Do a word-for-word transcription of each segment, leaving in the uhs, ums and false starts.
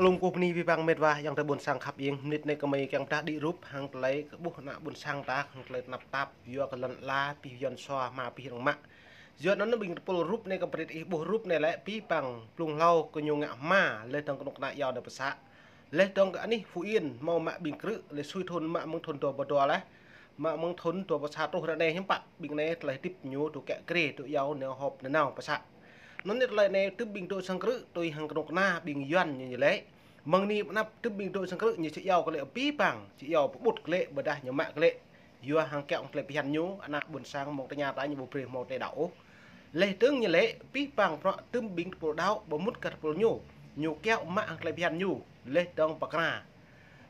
Lŏm kơkuh bơni abih bang met wa ayŏng adơi ƀôn sang khăp ing, mơnit anai gơmơi kiăng pơdah đĭ rup hăng tơlơi kơ ƀuh ană ƀôn sang ta, hăng tơlơi tơnap tap, yua kơ lŏn ala, abih yuan sua, hmua abih rơ̆ng mă. Yua anŭn ƀing tơpul rup anai kơ pơrit ih ƀuh rup anai lĕ abih bang blung hlâo kơ ñu ngă hmua, laih dơ̆ng kơnuk kơna iâu anai pơsă. Laih dơ̆ng kơ anih Phú Yên hmâo mă ƀing krư̆, laih sui thŭn mă mơ̆ng thŭn dua rơbâo dua laih. Mă mơ̆ng thŭn dua rơbâo sa truh ră anai hiư̆m pă, ƀing anai tơlơi hơdip ñu tŭ kiă kriê, tŭ iâu nao hŏp nanao pơsă. Anŭn yơh tơlơi anai tŭ ƀing dŏ sang krư̆, tui hăng kơnuk kơna ƀing yuan ñu ñu lĕ. Mơ̆ng anai pơ anăp tŭ ƀing dŏ sang krư̆ ñu či iâu kơ lĕ abih bang, či iâu pơƀut kơ lĕ, ƀôdah ñu mă kơ lĕ. Yua hăng kiăng tơlơi phiăn ñu, ană ƀôn sang mơ̆ng tơña ta ñu ƀu brơi hmâo tơlơi đaŏ ôh. Laih dơ̆ng ñu lĕ, abih bang bruă tŭ ƀing tơpul đaŏ, ƀu mŭt kơ tơpul ñu. Ñu kiaŏ mă hăng tơlơi phiăn ñu, laih dơ̆ng pơkra.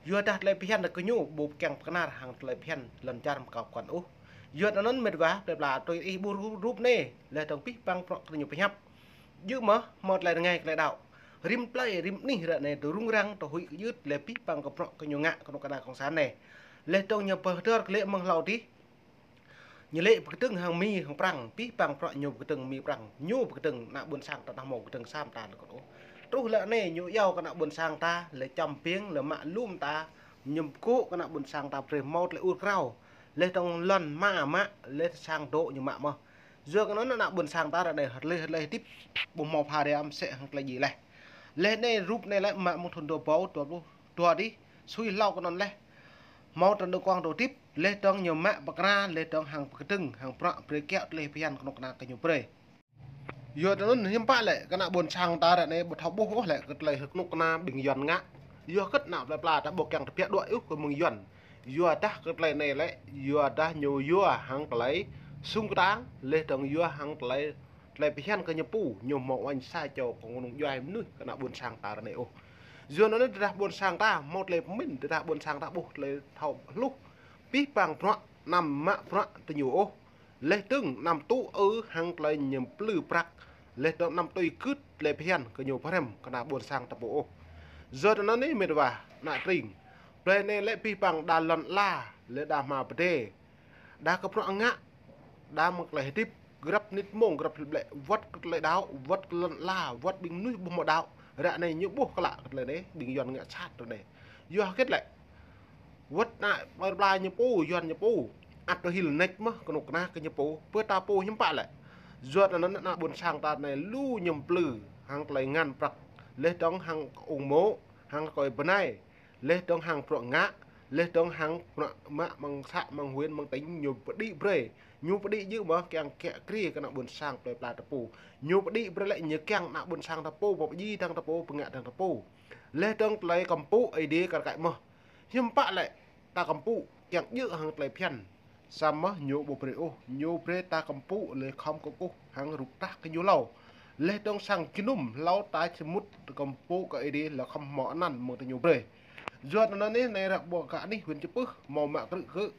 Yua dah tơlơi phiăn kơ ñu, ƀu kiăng pơkra hăng tơlơi phiăn lŏn čar mơkâo kŏn ôh. Yua anŭn met wa, plơi pla tui ih ƀuh rup, rup anai, laih dơ̆ng abih bang bruă kơ ñu pơhiăp. Djơ̆ mơ̆, hmâo tơlơi rơngai tơlơi đaŏ. Rĭm plơi, rĭm anih ră anai, tŭ rŭng răng, tŭ huĭ kơjưt, laih abih bang kơ bruă kơ ñu ngă, kơnuk kơna cộng sản anai. Laih dơ̆ng ñu pơhơdơr kơ lĕ mơ̆ng hlâo adih. Ñu lĕ pơkơdơ̆ng hăng Mi hăng Prăng, abih bang bruă ñu pơkơdơ̆ng Mi Prăng, ñu pơkơdơ̆ng ană ƀôn sang ta ƀu hmâo pơkơdơ̆ng sa mơta kơ ôh. Truh ră anai ñu iâu kơ ană ƀôn sang ta, lĕ čăm piêng, lĕ mă lŏm ta, ñu pơkŏ kơ ană ƀôn sang ta brơi hmâo tơlơi ur krao. Laih dơ̆ng lŏn hmua mă, laih sang dŏ ñu mă mơ̆n. Yua kơ anŭn ană ƀôn sang ta ră anai, laih, laih hơdip, ƀu hmâo pha ria mơsĕ hăng tơlơi djai laih. Laih anai rup anai lĕ mă mơ̆ng thŭn dua rơbâo dua pluh dua adih, sui hlâo kơ anŭn laih. Hmâo tơlơi dŏ kuang dŏ hơdip, laih dơ̆ng ñu mă pơkra, laih dơ̆ng hăng pơkơdơ̆ng, hăng bruă brơi kiaŏ tơlơi phiăn kơnuk kơna kơ ñu brơi. Yua anŭn hiư̆m pă lĕ, kơ ană ƀôn sang ta ră anai ƀu thâo ƀuh ôh lĕ kơ tơlơi kơnuk kơna ƀing yuan ngă. Yua hơget ană plơi pla ta ƀu kiăng tơbiă đuaĭ ôh kơ mơ̆ng yuan. Yua dah kơ tơlơi anai lĕ, yua dah ñu yua hăng tơlơi sung kơtang, laih dơ̆ng yua hăng tơlơi, tơlơi phiăn kơ ñu pô, ñu hmâo uănh sa čô kơ kơnung djuai mơnuih kơ ană ƀôn sang ta ră anai ôh. Yua anŭn tơdah ƀôn sang ta, hmâo tơlơi pơmĭn, tơdah ƀôn sang ta ƀuh tơlơi thâo hluh, abih bang bruă, anăm mă bruă tơ ñu ôh. Laih dơ̆ng anăm tŭ ư hăng tơlơi ñu plư prăk, laih dơ̆ng anăm tui gưt tơlơi phiăn kơ ñu pơhrăm kơ ană ƀôn sang ta pô ôh. Yua anŭn anai met wa, ană tring. Plơi anai lĕ abih bang đa lŏn ala, lĕ đa hmua pơdai. Đa kơ bruă ngă, đa mơ̆ng tơlơi hơdip, grăp mơnit mông, grăp hlơi ƀlĕ, wơ̆t kơ tơlơi đaŏ, wơ̆t kơ lŏn ala, wơ̆t ƀing mơnuih ƀu hmâo đaŏ. Ră anai ñu ƀuh klă kơ tơlơi anai, ƀing yuan ngă sat ră anai. Yua hơget lĕ. Wơ̆t ană plơi pla ñu pô, yuan ñu pô. Ăt tơhil nač mơ̆n kơnuk kơna kơ ñu pô, pơ ta pô hiư̆m pă lĕ. Yua anŭn ană ƀôn sang ta anai lu ñu plư, hăng tơlơi ngăn prăk, laih dơ̆ng hăng ung mô̆, hăng kơi bơnai, laih dơ̆ng hăng bruă ngă, laih dơ̆ng hăng bruă mă mơ̆ng să, mơ̆ng huyện, mơ̆ng tỉnh, ñu pơđĭ brơi. Ñu pơđĭ djơ̆ mơ̆n kiăng kiă kriê kơ ană ƀôn sang plơi pla ta pô. Ñu pơđĭ brơi lĕ ñu kiăng ană ƀôn sang ta pô, pơpơjing dơ̆ng ta pô, pơngă dơ̆ng ta pô. Laih dơ̆ng tơlơi kơmpŭ Ơi Adai kar kaĭ mơ̆n. Hiư̆m pă lĕ, ta kơmpŭ kiăng djơ̆ hăng tơlơi phiăn. Samơ̆ ñu ƀu brơi ôh, ñu brơi ta kơmpŭ lĕ khŏm kơkuh hăng rŭk trah kơ ñu hlâo. Laih dơ̆ng sang jơnum hlâo ta či mŭt kơmpŭ kơ Ơi Adai lĕ khŏm hmâo anăn mơ̆ng tơ ñu brơi. Yua anŭn anai, anai ră ƀu kơ anih huyện Čư̆ Pưh hmâo mă krư̆ kơ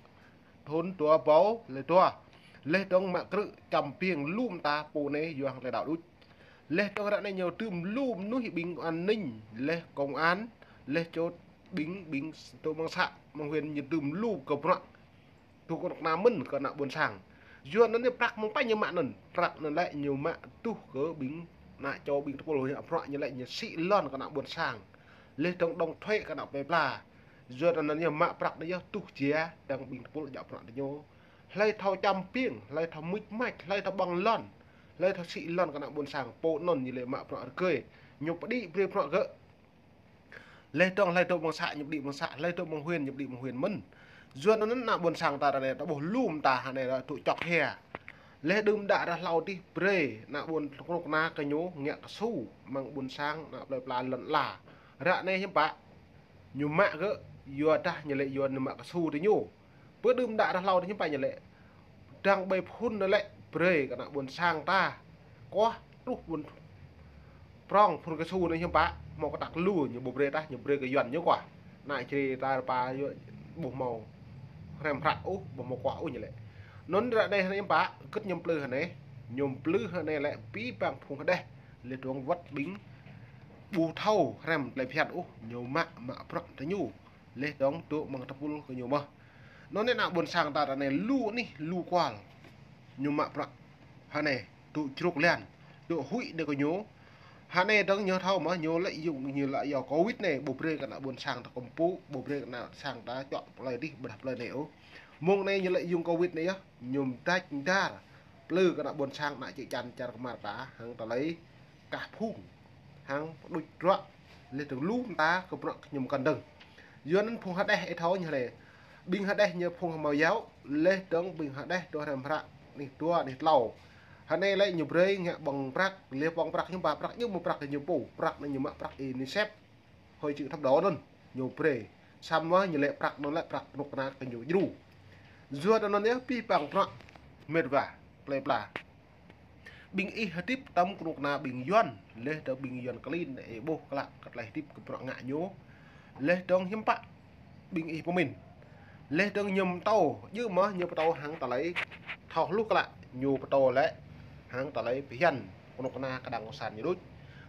thŭn dua rơbâo lĕ dua. Laih dơ̆ng mă krư̆ čăm piêng lŏm ta pô anai yua hăng tơlơi đaŏ đôč. Laih dơ̆ng ră anai ñu tŭm lu mơnuih ƀing an ninh, laih công an, laih čô ƀing, ƀing tơ mơ̆ng să, mơ̆ng huyện ñu tŭm lu kơ bruă. Tŭ kơnuk kơna mơ̆n kơ ană ƀôn sang. Yua anŭn anai prăk mơ̆ng pă ñu mă anŭn, prăk anŭn lĕ ñu mă tuh kơ ƀing ană čô ƀing tơpul ñu bruă ñu lĕ ñu sĭ lŏn kơ ană ƀôn sang. Laih dơ̆ng đóng thuế kơ ană plơi pla. Yua anŭn anai ñu mă prăk anai yơh tuh jia dơ̆ng ƀing tơpul djă bruă tơ ñu. Hlơi thâo čăm piêng, hlơi thâo mưč mač, hlơi thâo ƀơ̆ng lŏn, hlơi thâo sĭ lŏn kơ ană ƀôn sang, pô anŭn ñu lĕ mă bruă rơgơi. Ñu pơđĭ brơi bruă gơ̆. Laih dơ̆ng hlơi dŏ mơ̆ng să ñu pơđĭ mơ̆ng să, hlơi dŏ mơ̆ng huyện ñu pơđĭ mơ̆ng huyện mơ̆n. Yua anŭn ană ƀôn sang ta ră anai ta ƀuh lŏm ta ră anai ta tŭ čŏk hia. Laih đưm đă ră hlâo adih brơi ană ƀôn kơnuk kơna kơ ñu ngă kơsu mơ̆ng ƀôn sang ană plơi pla lŏn ala. Ră anai hiư̆m pă. Ñu mă gơ̆, yua dah ñu lĕ yua ñu mă kơsu tơ ñu. Pơ đưm đă ră hlâo anai hiư̆m pă ñu lĕ. Dơ̆ng ƀơi phŭn anai lĕ brơi kơ ană ƀôn sang ta. Kuah truh ƀôn prong phŭn kơsu anai hiư̆m pă, hmâo kơtăk lu ñu ƀu brơi tah, ñu brơi kơ yuan ñu kuah. Ană čri ta rơpa yua ƀu hmâo hrăm hră ôh, ƀu hmâo kuah ôh ñu lĕ. Anŭn ră anai hiư̆m pă, gĭt ñu plư hơnai. Ñu plư hơnai lĕ abih bang phung hơđeh. Laih dơ̆ng wơ̆t ƀing ƀu thâo hrăm tơlơi phiăn ôh, ñu mă, mă bruă tơ ñu. Laih dơ̆ng dŏ mơ̆ng tơpul kơ ñu mơ̆n. Anŭn anai ană ƀôn sang ta ră anai lu anih, lu kual. Ñu mă bruă. Hơnai, dŏ jrôk lian. Dŏ huĭ anai kơ ñu. Hơnai dơ̆ng ñu thâo mơ̆, ñu lĕ yŭng, ñu lĕ yua Covid anai, ƀu brơi kơ ană ƀôn sang ta kơmpŭ, ƀu brơi kơ ană sang ta čŏk plơi dih, ƀôdah plơi anai ôh. Mơ̆ng anai ñu lĕ yŭng Covid anai yơh, ñu mơdač mơdar plư kơ ană ƀôn sang, ană čư̆ čan čar kơmar ta, hăng tơlơi kah phung, hăng pơđuč ruă, laih dơ̆ng lu mơta kơ bruă kơ ñu mơkăn dơ̆ng. Yua anŭn phung hơđeh ih thâo ñu lĕ, ƀing hơđeh ñu phung hơmâo yua, laih dơ̆ng ƀing hơđeh dŏ hrăm hră, anih dua, anih tlâo. Hơnai lĕ ñu brơi ngă ƀơ̆ng prăk, laih ƀơ̆ng prăk ñu ba prăk ñu mơ̆ prăk ñu pô, prăk anŭn ñu mă prăk UNICEF, hơi chữ thập đỏ anŭn, ñu brơi. Samơ̆ ñu lĕ prăk anŭn lĕ prăk kơnuk kơna kơ ñu djru. Yua anŭn yơh pih pang prăk mĕt wa, plơi pla. Ƀing ih hơdip tơm kơnuk kơna ƀing Yuan, laih dơ̆ng ƀing Yuan klin, ih ƀuh klă kơ tơlơi hơdip kơ bruă ngă ñu. Laih dơ̆ng hiư̆m pă ƀing ih pơmĭn. Laih dơ̆ng ñu pơtô, djơ̆ mơ̆ ñu pơtô hăng tơlơi thâo hluh klă, ñu pơtô lĕ hăng tơlơi phiăn kơnuk kơna kơđang kơsan ñu đôč.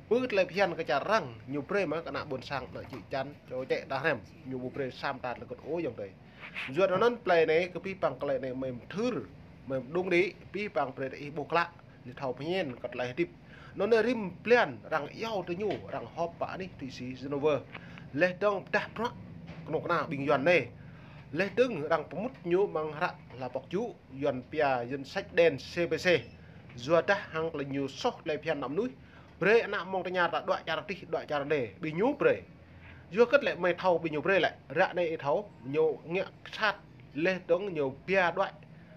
Pơ tơlơi phiăn kơ čar arăng, ñu brơi mơ̆ kơ ană ƀôn sang, ană čư̆ čan, čô čĕ ta hrăm, ñu ƀu brơi sam ta lơkŭt ôh yŏng tơi. Yua anŭn plơi anai kơ pih pang klơi anai mơ̆ thưr, mơ̆ đung đĭ, pih pang brơi ih ƀuh klă, laih thâo phiăn kơ tơlơi hơdip. Anŭn anai rĭm blan arăng iâu tơ ñu, arăng họp pơ anih Thụy Sĩ Geneva. Laih dơ̆ng pơdah bruă kơnuk kơna ƀing Yuan anai. Laih dơ̆ng arăng pơmŭt ñu mơ̆ng hră hla pŏk jŭ, Yuan pia danh sách đen C P C. Yua dah hăng tơlơi ñu soh tơlơi phiăn ană mơnuih. Brơi ană mơ̆ng tơña ta đuaĭ čar dih, đuaĭ čar anai, ƀing ñu brơi. Yua hơget lĕ mơi thâo ƀing ñu brơi lĕ, ră anai ih thâo, ñu ngă sat, laih dơ̆ng ñu pia đuaĭ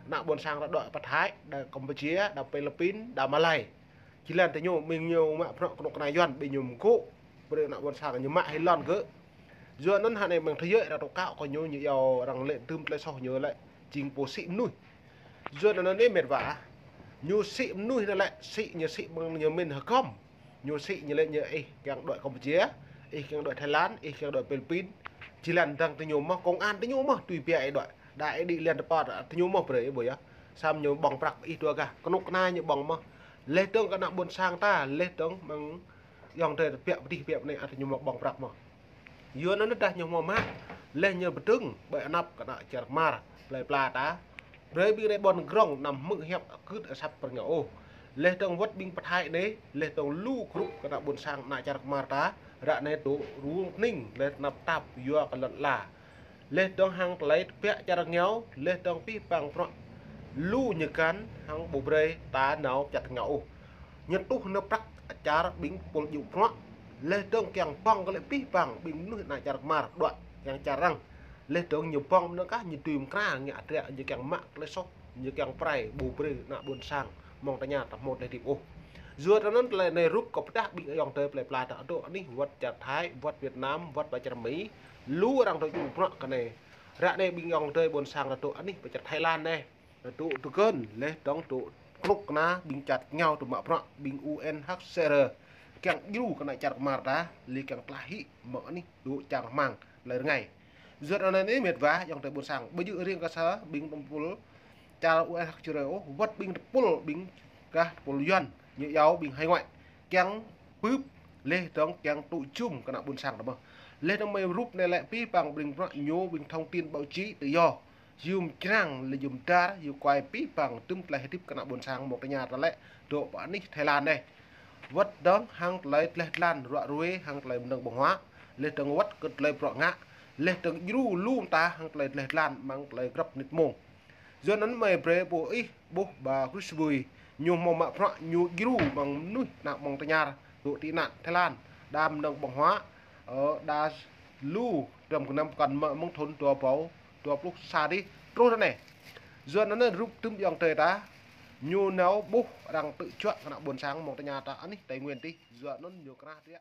ană ƀôn sang ta đuaĭ pơ Thái, đa Campuchia, đa Philippin, đa Malai. Jơlan tơ ñu, ƀing ñu mă bruă kơnuk kơna Yuan, ƀing ñu mơgŏ, brơi ană ƀôn sang ñu mă hĭ lŏn gơ̆. Yua anŭn hơnai mơ̆ng thế giới arăng tŏ kâo kơ ñu, ñu iâu arăng lĕ tơm tơlơi soh ñu lĕ, jing pô sĭ mơnuih. Yua anŭn anai mĕt wa, ñu sĭ mơnuih anai lĕ, sĭ ñu sĭ mơ̆ng ñu mĭn hơgŏm. Ñu sĭ ñu lĕ ñu ih kiăng đuaĭ Campuchia, ih kiăng đuaĭ Thái Lan, ih kiăng đuaĭ Philippin. Jơlan dơ̆ng tơ ñu mơ̆, công an tơ ñu mơ̆, tui pia ih đuaĭ. Đa ih đĭ lĕ tơpă tơ ñu mơ̆ brơi ih ƀuh yơh. Samơ̆ ñu ƀơ̆ng prăk ih dua gah. Kơnuk kơna ñu ƀơ̆ng mơ̆. Laih dơ̆ng kơ ană ƀôn sang ta, laih dơ̆ng mơ̆ng yŏng tơi tơbiă pơdih biă anai ăt ñu mơ̆ ƀơ̆ng prăk mơ̆. Yua anŭn dah ñu hơmâo mă, laih ñu pơdơ̆ng ƀơi anăp kơ ană čar kơmar, plơi pla ta. Brơi ƀing anai ƀôn grong anăm hmư̆ hiăp gưt asăp pơrngao ôh. Laih dơ̆ng wơ̆t ƀing pơthai anai, laih dơ̆ng lu grup kơ ană ƀôn sang ană čar kơmar ta, ră anai dŏ rŭng hning, laih tơnap tap yua kơ lŏn ala. Laih dơ̆ng hăng tơlơi tơbiă čar rơngiao, laih dơ̆ng pih pang bruă lu ñu găn hăng ƀu brơi ta nao čăt rơngiao ôh. Ñu tuh nao prăk čar ƀing pul djŭ bruă. Laih dơ̆ng kiăng ƀơ̆ng kơ lĕ pih pang ƀing mơnuih ană čar kơmar đuaĭ kiăng čar arăng. Laih dơ̆ng ñu ƀơ̆ng mơnơ̆ng kah ñu tui mơkra ngă adră ñu kiăng mă tơlơi soh, ñu kiăng pơrai ƀu brơi ană ƀôn sang mơ̆ng tơña ta hmâo tơlơi hơdip ôh. Yua anŭn tơlơi anai rup kơ pơdah ƀing yŏng tơi plơi pla ta dŏ anih wơ̆t čar Thái, wơ̆t Việt Nam, wơ̆t pơ čar Mi, lu arăng dŏ djru bruă kơ anai. Ră anai ƀing yŏng tơi ƀôn sang ta dŏ anih pơ čar Thái Lan anai. Dŏ tơgơ̆n, laih dơ̆ng dŏ kơnuk kơna ƀing čar rơngiao dŏ mă bruă, ƀing U N H C R. Kiăng djru kơ ană čar kơmar ta, laih kiăng tơlah hĭ mơ̆ng anih dŏ čang rơmang, laih rơngai. Yua anŭn anai mĕt wa, yŏng tơi ƀôn sang, ƀu djơ̆ riêng kơ sa ƀing tơpul čar U N H C R ôh, wơ̆t ƀing tơpul, ƀing gah tơpul Yuan, ñu iâu ƀing hải ngoại. Kiăng bưp, laih dơ̆ng kiăng tŭ jum kơ ană ƀôn sang ta mơ̆. Laih dơ̆ng mơi rup anai lĕ pih pang ƀing bruă ñu, ƀing thông tin báo chí tự do. Yôm črang lĕ yôm dar, yôm kuai pih pang tơm tơlơi hơdip kơ ană ƀôn sang mơ̆ng tơña ta lĕ dŏ pơ anih Thái Lan anai. Wơ̆t dơ̆ng hăng tơlơi tlaih tlan ruă ruê hăng tơlơi mơnơ̆ng ƀơ̆ng huă, laih dơ̆ng wơ̆t kơ tơlơi bruă ngă, laih dơ̆ng djru lu mơta hăng tơlơi tlaih tlan mơ̆ng tơlơi grăp mơnit mông. Yua anŭn mơi brơi pô ih ƀuh ba Chris Bui, ñu hơmâo mă bruă ñu djru mơ̆ng mơnuih ană mơ̆ng tơña dŏ tị nạn Thái Lan, đa mơnơ̆ng ƀơ̆ng huă, ơ, đa lu, tơm gơnam pơkŏn mơ̆ mơ̆ng thŭn dua rơbâo dua pluh sa dih, truh ră anai. Yua anŭn rup tơm yŏng tơi ta, ñu nao ƀuh arăng tŭ juă kơ ană ƀôn sang mơ̆ng tơña ta anih Tây Nguyên dih, yua anŭn ñu krah triă.